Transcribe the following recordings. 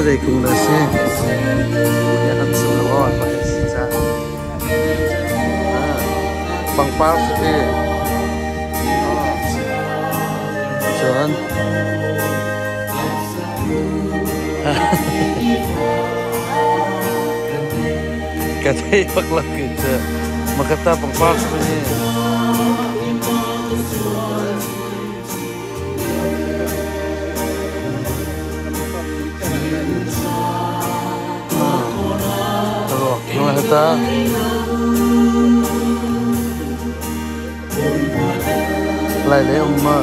Zei kung dah si? Nih kan chim lo aw, pakhat si ca. Pangpar si ti. Cun ka thei bak lo ki cu. Makata pangpar si ni. Ta. Lai le um ma.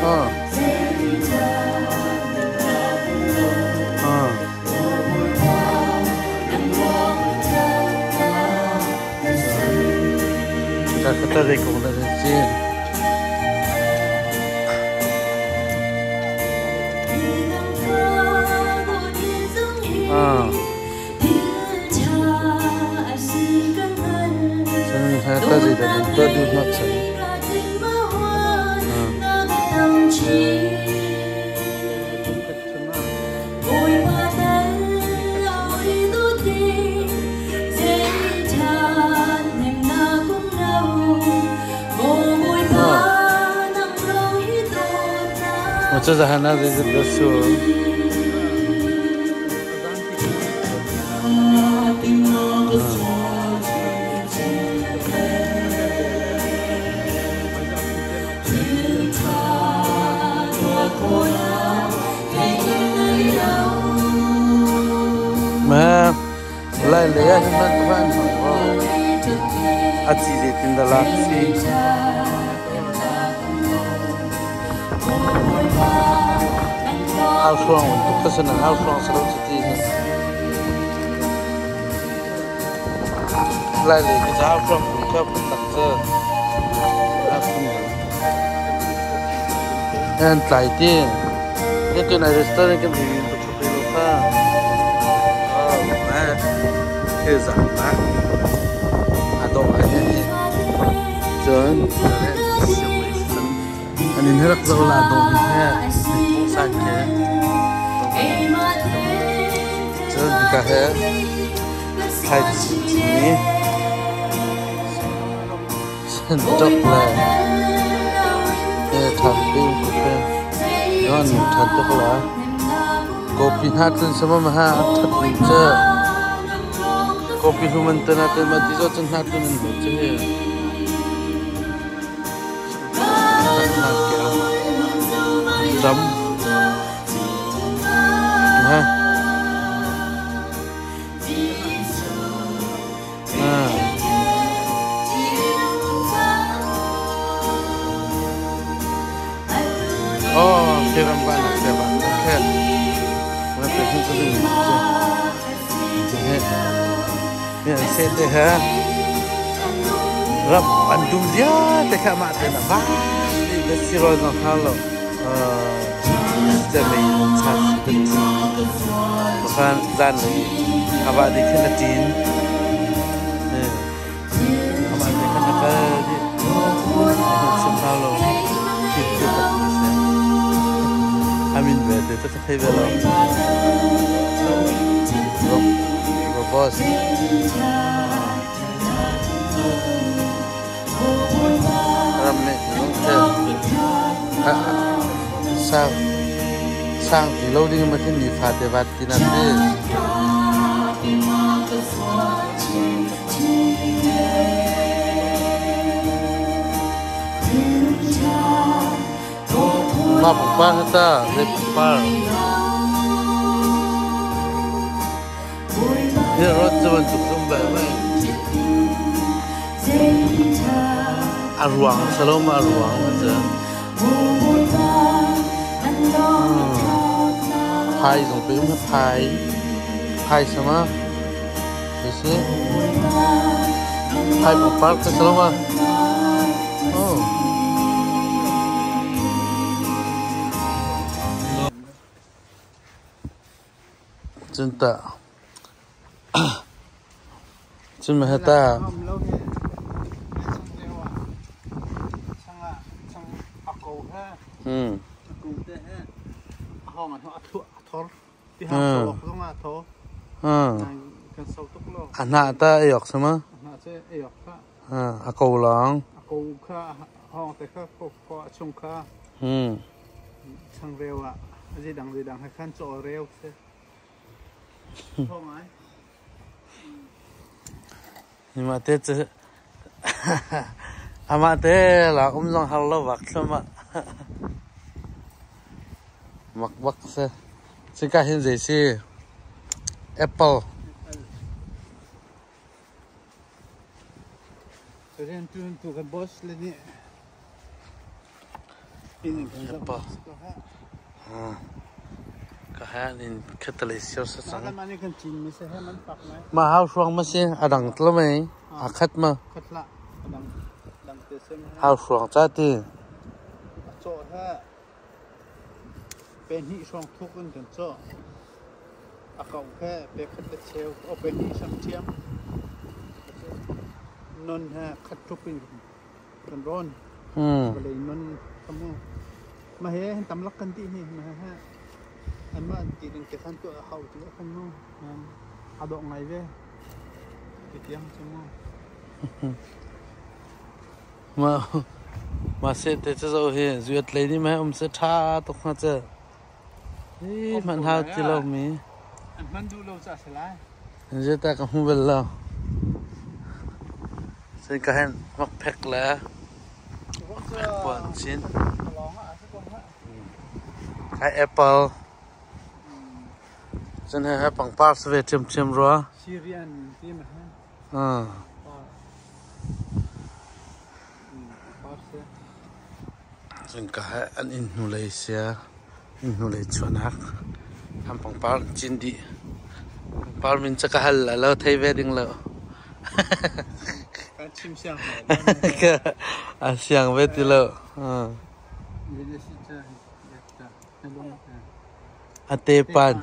Ah. Ah. Ka ta kong na cin. Ah. Cun ta zei dah nan tuah duh hnawt chan. Ah. Cu zahan ah zei dah su. Ma lai le ah hin man van hmang ko. A ci zeitin dah lak si. Hauhruang untuk ka sana hauhruang salo cuti na. Lai le ka hauhruang kum ka phun tak cu. An tlai ti. Ni tu nai restaurant kan ri tuk tuk lo kha. Oh, ma. He zam ma. A do ai he. Cun an in rak zo la do ni he. San ke. Cun ka he. Thai ni. Dok le than ping ku khe yon than tuk la kopi hna tlun sama ma ha that ning che kopi human te na te ma ti zo chun hna tlun in che he ram ha. Oh, kira ba nak siapa? Okay. Mana tu tu ni? Ya, set deh ha. Ram an dum dia te kha ma te na ba. Ni si ro no halo. จะมีชัดเป็น kan zan li awa di khen na tin ama te khan na ka di sim halo kit ke tak se amin ve te ta thai ve lo ro boss ram ne te sang sang ti lo ding ma khin ni fa te wat ti na te ma pa ta le pa ni ro chuan tuk zum ba mai aruang salom aruang ma cha phai zong pe ma phai phai sama thế phai bu park ka saloma oh 真的真没ta A hnah ta ei awk sama. A ko lawng. Mah te cu amah te lak um zong har lo bak thluahmah. Mak bak si. Cuka hin zei si? Apple. Rianṭuantu kan boss le nih inn in kan zoh. Apple. Ka ha in khatalei siar sa cang. Ma hau hruang ma si a dang tlo mei a khat ma hau hruang cha ti. Pe hnih hrawng thuk in kan cawh. A kau he pe khat le cheu o pe hnih sam ṭhiam. Non he khat thup in kan rawn. Vawlei non kamu. Ma he tam lak kan ti hi ma he anmah ti ding te khan tuah a hau ti khan mu. A dawh ngai ve. Ti tiang cu mu. Mah mah seh te cu zoh hi zuat lei nih mah um seh ṭha tuk hnga cu. Hi hmanh hau ti lomi. An hman duh lo caah si lai. Zeitah ka hmu bal lo. Cun ka hen hmakphek le hmakphek puan cin. Hi apple. Cun he pangpar si ve ṭhiamṭhiam rua. Syrian ti ma he. Cun ka he an inn hnulei sia inn hnulei chuahnak an pangpar an cin dih. Pangpar min cu ka hal lai lo thei ve ding lo. Kan chim siang A siang ve ti lo. A te pan.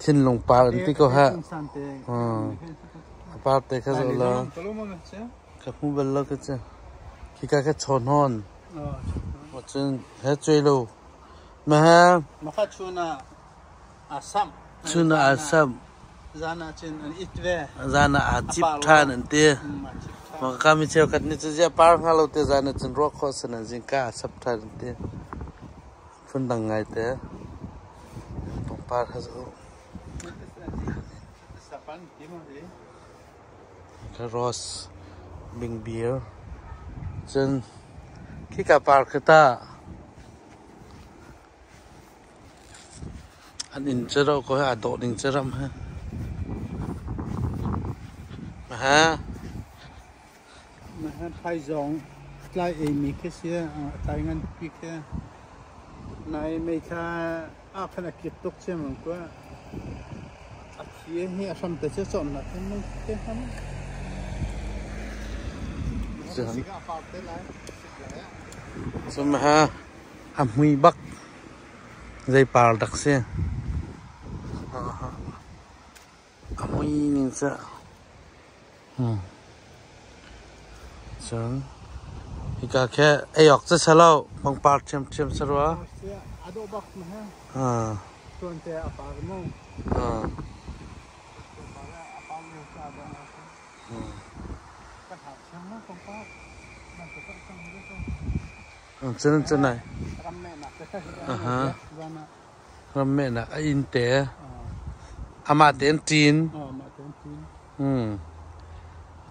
Thinlung par an ti ko hah. A par te kha zoh law. Ka hmu bal lo ka cu. Khika kha chawn hawn. Cun he cuai lo. Ma he. Maka chuna asam. Chuna asam. Zan ah cun an it ve. Zan ah aa cip ṭhan an ti. Maka mi cheukhat nih cu ziah par hnga lo te zan ah cun ruah khawh sanan zingka aa sap ṭhan an ti. Phundang ngaite. Pangpar kha zoh. Rose bingbir. Cun khika par khi tah an inn cu ro ko aa dawh ning cu ram hi. Ha. Phaizawng tlai eimi khi si, tlai nganpi khi. Nai meithla ah khan a kik tuk ciammam kua. A thi hi a hram te cu cawnnak hin mung te hram. Cun ha a hmui bak zei par dak si. A mui ning cu cun hika khi ei awk cu si lo pangpar ṭhiamṭhiam si rua. Cun cun ai. Rammehnak a inn te. Amah tein ṭin.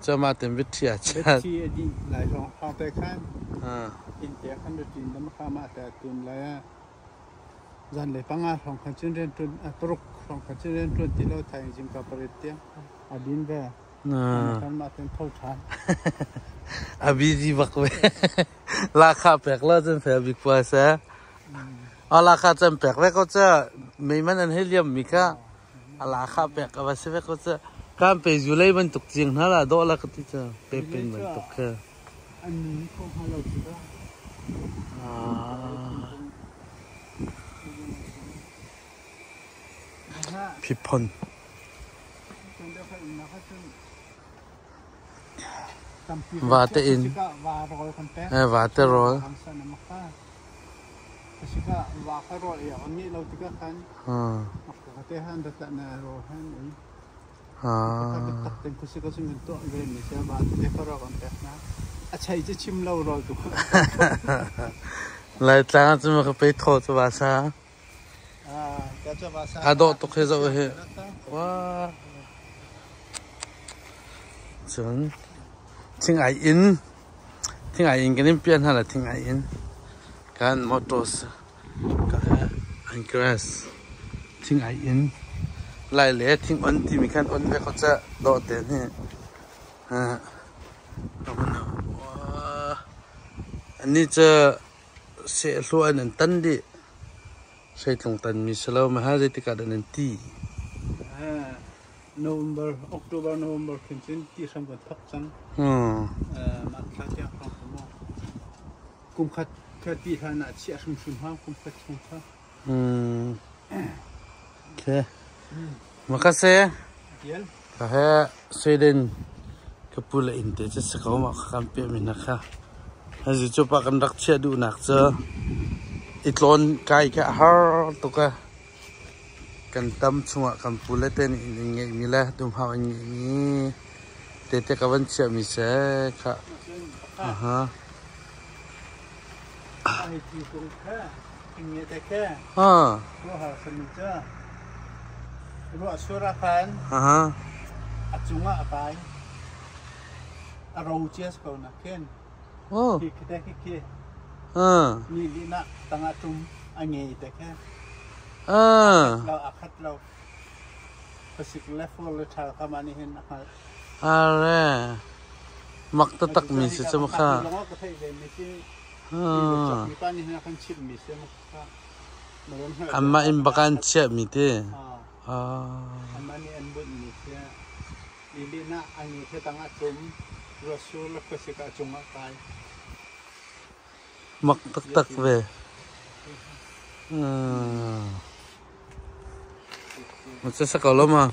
Cu amah tein biaṭhi aa chat. Biaṭhi a dih lai hrawng hrawng te khan inn te khan ra ṭin dam kha amah te a tun lai ah zanlei panga hrawng khan cun rian ṭuan paruk hrawng khan cun rian ṭuan ti lo thaizing zingka pariat tiang a din ve. Kan mah tein tho ṭhan. A busy bak ve. Lahkhah pek lo cun fel bik pa seh. A lahkhah can pek ve ko cu mei man an hei liam mi kha a lahkhah pek a va si ve ko cu. Kan pe zu lei bantuk ciang hna la dawh la ka ti cu pe pin bantuk khi. An nun kho hnga lo cu dah. Phiphon. Vate in. Vate rawl. Laitlang ah cun ka pe thaw cu va sa. A dawh tuk hi zoh hi. Wah. Cun thing-ai inn thing-ai inn kan in piah hna la thing-ai inn kan motors ka an grass thing-ai inn lai le thing on timi khan on ve ko ca dawh te hi. Annih cu sehhluah in an tan dih. Hreitlung tanmi si lo maha zeitik ah dah nan ti? November, October, November khin cun ti hram kan thok cang. Mah thla tiang hrawng kha maw. Kum khat kha ti hlan ah chiah hrimhrim hau kum khat chung kha. Okay. Makasih. Ka he Sweden ka pu le inn te cu si ko ma kan piah mi hna kha. Hazi cu pa kan rak chiah duhnak cu i tlawn kai kha a har tuk a. Kan tam chungah kan pu le te nih inn ngeih mi le dumhau an ngeih mi te te ka van chiah mi se kha. Aha. Ruahsur ah khan a cungah a kai. A ro cia si ko na khin. Khi khi te khi khi. Ni lihnak tangah tum a ngei te khi. Lo a khat lo. Pasik le fur le ṭhal kha mah nih hin a hngalh. Are mak taktak mi si cu kha. Ka theih ve mi si. Anmah inn bak ah an chiahmi ti. Mak taktak ve. Sa ko lo ma?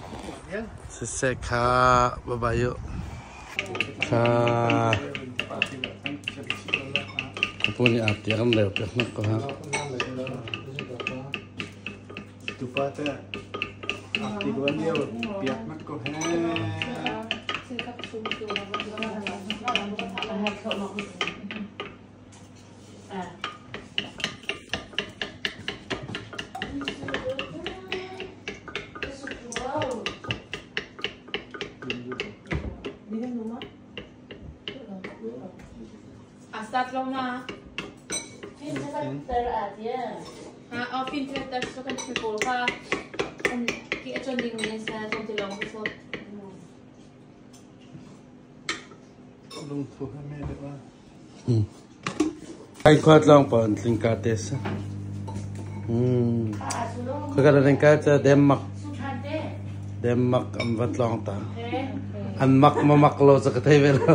Siseh kha bye bye u. Kha Kapu nih arti a kan reu piak hnak ko ha. Tupa te arti kan reu piak hnak ko he. Lungthu he me deuh ah. Ai khua tlawng pa an tling ka te sa. Khua ka ka cha Denmark. Denmark an va tlawng ta. An mak ma mak lo cha ka thei ve lo.